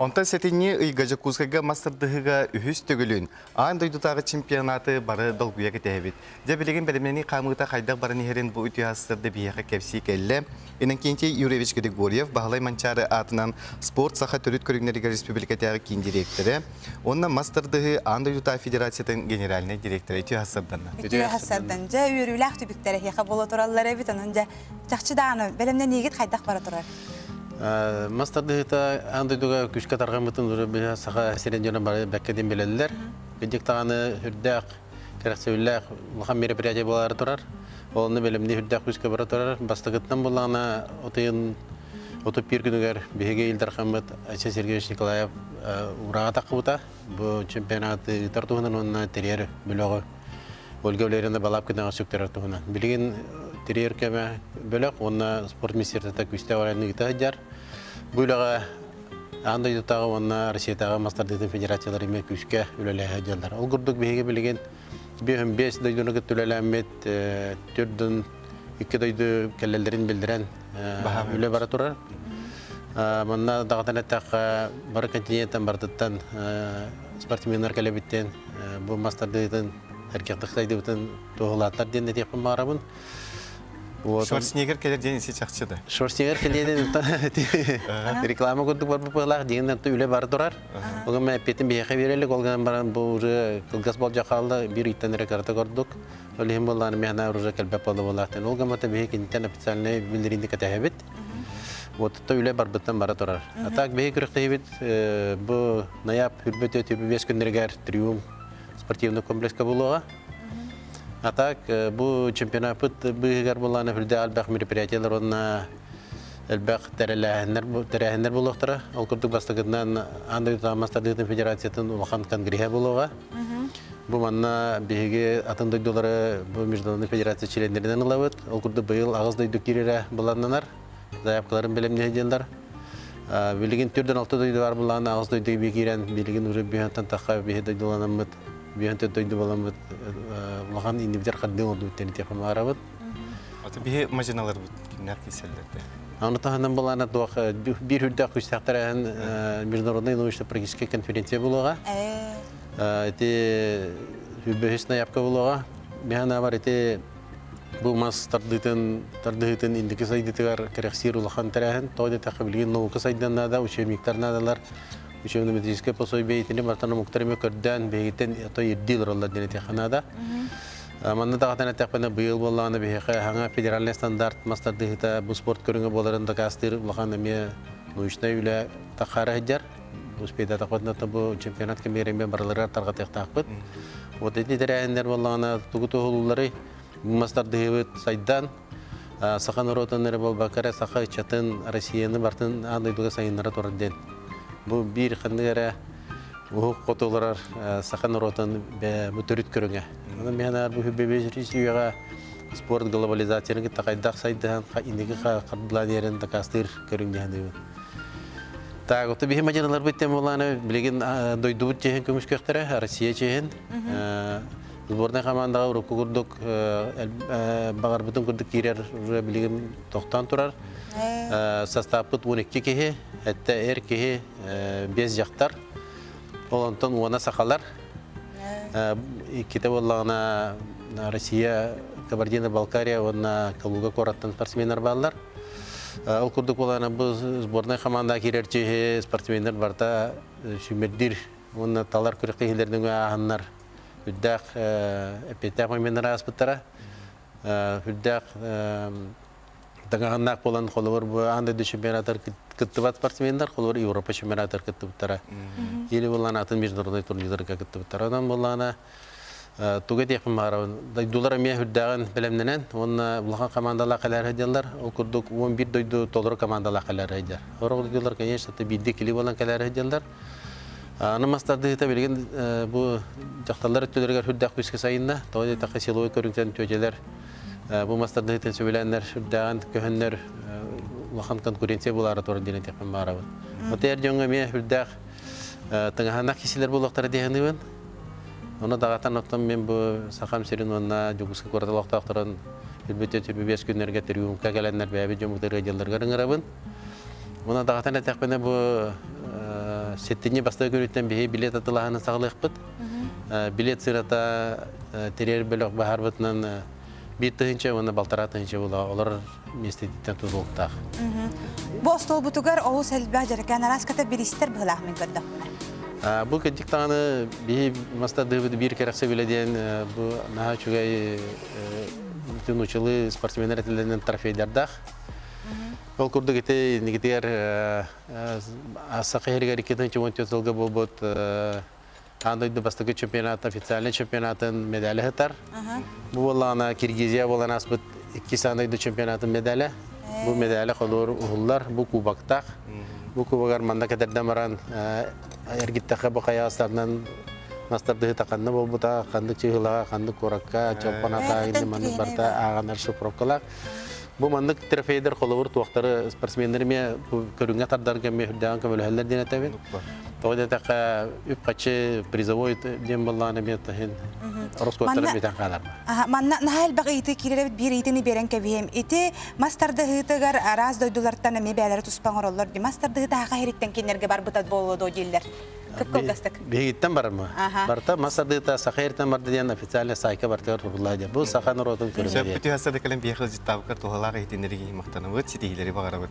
Онтон сэтинньи ыйга Дьокуускайга мас тардыһыыга үһүс төгүлүн аан дойдутааҕы чемпионаты бары долгуйа кэтэһэбит. Дьэ билигин бэлэмнэнии хаамыыта хайдах баран иһэрин бу үтүө сарсыарда биһиэхэ кэпсии кэллэ. Иннокентий Юрьевич Григорьев Баһылай Манчаары аатынан спорт саха төрүт көрүҥнэригэр республикатааҕы киин дириэктэрэ уонна мас тардыһыы аан дойдутааҕы федерациятын генеральнай дириэктэрэ үтүө сарсыарданна. Үтүө сарсыардан. Дьэ үөрүүлээх түбүктэр эһиэхэ буола тураллар эбит. Онон дьэ чахчы даҕаны бэлэмнэниигит хайдах бара турар? Мас тардыһыыта аан дойдуга күүскэ тарҕаммытын уже саха сирин дьоно бары бэккэ диэн билэллэр. Кырдьык даҕаны үрдээх, кэрэхсэбиллээх улахан мероприятие буолаары турар. Олону бэлэмнии үрдээх күүскэ бара турар. Бастакыттан буллаҕына от ыйын 31 күнүгэр биһиги Ил Дархаммыт Айсен Сергеевич Николаев ураҕа таххыбыта. Бу чемпионаты ыытар туһунан уонна тэрийэр бөлөҕү Ольга Валерьевна Балабкинаҕа сүктэрэр туһунан. Билигин тэрийэр көмө бөлөх уонна спорт министерствота күүстээх үлэни ыыта сылдьар. Бу үлэҕэ аан дойдутааҕы уонна Россиятааҕы мас тардыытын федерациялара эмиэ күүскэ үлэлэһэ сылдьаллар. Ол курдук биһиги билигин 55 дойдуну кытта үлэлээммит, төрдүн икки дойду кэлэллэрин биллэрэн үлэ бара турар. Манна даҕатан эттэххэ, бары континенттан барытыттан спортсменнар кэлэбиттэн бу мас тардыытын эргэхтик сайдыбытын туоһулааттар диэн этиэхпин баҕарабын. Шварценеггер кэлэр диэн isi чахчы да. Шварценеггер кэлиэ диэн реклама курдук барбыт быһыылаах дигин үлэ бары турар. Ол гынан эппиэтин биһиэхэ биэрэлик, ол гынан баран бу уже кылгас болдьох хаалла, биир ыйтан эрэ кырата көрдүк. Ол иһин буоллаҕына миэхэ уже кэлбэт буолла буолаахтан. Ол гыммата биһи киниттэн официальный биллэриини кэтэһэбит. Вот үлэ барбыттан бара турар. А так биһи күрэхтэһибит бу ноябрь хүрбөтө 25 күннэригэр Триумф спортивный комплекска буолуоҕа. А так бу чемпионаппыт быыһыгар буоллаҕына үрдээх элбэх мероприятиялар уонна элбэх тэрээһиннэр тэрээһиннэр буолуохтара. Ол курдук бастакытынан Аан дойду мас тардыытын федерациятын улахан конгреһа буолуоҕа. Бу манна биһиги атын дойдулары бу международный федерация чилиэннэринэн ылабыт. Ол курдук быйыл аҕыс дойду киирэрэ былааннанар. Заявкаларын бэлэмниэ диэллэр. Билигин түрдэн алта дойду бар былаан аҕыс дойду киирэн билигин уже бүһэнтэн тахха биһи дойдуланаммыт бүһэнтэн дойду баламмыт улахан иннибитер хардыы оҥордубут диэн этиэхпин Аты биһи мажиналарбыт кимнэр киселлерде. Аны таһынан былаана туох биир үрдээх күстээхтэрээһин международный научно-практическая конференция буолуоҕа. Ити үбөһүс ноябка буолуоҕа. Биһанабар ити бу мас тардыытын тардыһыытын индики сайдыытыгар кэрэхсиир улахан тэрээһин. Тоҕо диэтэххэ билигин наука сайдан наада, учебниктар наадалар. Учебно-методическай пособие итини бартан омуктар эмиэ көрдөөн биһигиттэн ото ирдии олороллор диэн этиэххэ наада. Манна даҕатан эттэхпинэ быйыл буоллаҕына биһиэхэ хаҥа федеральный стандарт мас тардыһыыта бу спорт көрүҥэ буоларын дакаастыыр улахан эмиэ научнай үлэ таххаара сылдьар. Успейдатахпытына бу чемпионат кэмигэр эмиэ барыларыгар тарҕатыахтаахпыт. Вот ити тэрээһиннэр буоллаҕына тугу туоһулуулларый? Мас тардыһыыбыт сайдан, саха норуотун эрэ буолбакка эрэ саха ыччатын Россияны бартын аан дойдуга сайыннара турар диэн. Бу биир ханнык эрэ уһук хоту олорор саха норуотун бу төрүт көрүҥэ. Онон миэхэ бу хүббэбиэс үйэҕэ спорт глобализацияны кытта хайдах сайдыһан инники хардылаан иһэрин дакаастыыр көрүҥ диэн Так, вот биһи мадьараларбыт тем буолааны билигин дойдубут чиэһин көмүскүөхтэрэ, Россия чиэһин. Сборнай командаҕа урукку курдук баҕарбытын курдук киирэр уже билигин тохтоон турар. Састааппыт 12 киһи, эттэ эр киһи, 5 дьахтар. Ол онтон уона сахалар. Иккитэ буоллаҕына Россия, Кабардино-Балкария уонна Калуга куораттан спортсменнар бааллар. Ол курдук буолаана бу сборнай команда киирэр чиһи спортсменнар барыта сүүмэрдиир уонна талар күрэхтэһиилэрин ааһаннар үрдээх эппиэттээх моменнар ааспыттара. Үрдээх таҥаһыннаах буолан холобур бу аан дойду чемпионатар кыттыбат спортсменнар холобур Европа чемпионатар кыттыбыттара. Или буолан атын международный турнирдарга кыттыбыттара. Онон буоллаана тугу этиэхпин баҕарабын дойдулар эмиэ үрдээҕин бэлэмнэнэн уонна улахан командалаах кэлэр сылдьаллар ол курдук 11 дойду толору командалаах кэлэр сылдьар сорох дойдулар конечно биирдэ кили буолан кэлэр сылдьаллар аны мас тардыһыыта билигин бу дьахталлар өттүлэригэр үрдээх күүскэ сайынна тоҕо диэтэххэ силовой көрүҥтэн түөтэлэр бу мас тардыһыытын сөбүлээннэр үрдээҕин көһөннөр улахан конкуренция буолаары турар диэн этиэхпин баҕарабын вот эр дьоҥҥо эмиэ үрдээх тыҥаһанах киһилэр буолуохтара дии саныыбын Ону даҕатан оттон мин бу Сахам сирин уонна Дьокуускай куорат олохтоохторун үрбүтэ түрбүбүөс күннэргэ Триумфка кэлэннэр бэйэбит дьоммутугар ыалдьалларыгар ыҥырабын. Уонна даҕатан этэхпинэ бу Сэтинньи бастакы күнүттэн биһи билет атылаһыны саҕалыахпыт. Билет сырата терриер бөлөх баһарбытынан 1 тыһыынча уонна 1,5 тыһыынча була олор миэстэтиттэн тутулуктаах. Бу остуолбутугар олус элбэх дьарыкаан араас ката биристэр быһылаах мин көрдөхпүнэ. Бу кырдьык даҕаны биһи мастардыыбыт биир кэрэхсэбилэ диэн бу наһаа үчүгэй бүтүн учулы спортсменнар этилэринэн трофейдардаах. Ол курдук ити инникитигэр Саха иһигэр 2014 сылга буолбут аан дойду бастакы чемпионат, официальный чемпионатын медали сытар. Бу буоллаҕына Киргизия буолан ааспыт иккис аан дойду чемпионатын медале. Бу медале холуур уһуллар, бу кубоктаах. Бу кубогар манна кэтэрдэн баран эргиттэххэ бу хайаастарынан мастардыһыта ханна буолбута, ханнык чыһылаҕа, ханнык куоракка, чемпионата маннык барыта ааҕанар шифровкалаах. Бу маннык трофейдер холобур туохтары спортсменнэр эмиэ көрүҥҥэ тардарга эмиэ үрдээҕин көмөлөһөллөр диэн этэбин. Тоҕо диэтэххэ үп-харчы призовой диэн буоллаҕына эмиэ таһын ороскуоттара бүтэн хаалар. Манна наһаа элбэх ыйытыы киирэр эбит, биир ыйытыыны биэрэн кэбиһиэм. Ити мас тардыһыытыгар араас дойдулартан эмиэ бэйэлэрэ туспа оҥороллор дии. Мас тардыһыыта саха иһириттэн кинилэргэ барбыта буолуо дуо дииллэр. Кып-кылгастык. Биһигиттэн барар Барта мас тардыыта саха иһириттэн барда диэн официальный сайка бартыгар туруллаа диэн. Бу саха норуотун көрүҥэ диэн. Сөп бүтү хасса да кэлэн биһиэхэ ыалдьыттаабыккар туһалаах иһитиннэриги махтанабыт, ситиһиилэри баҕарабыт.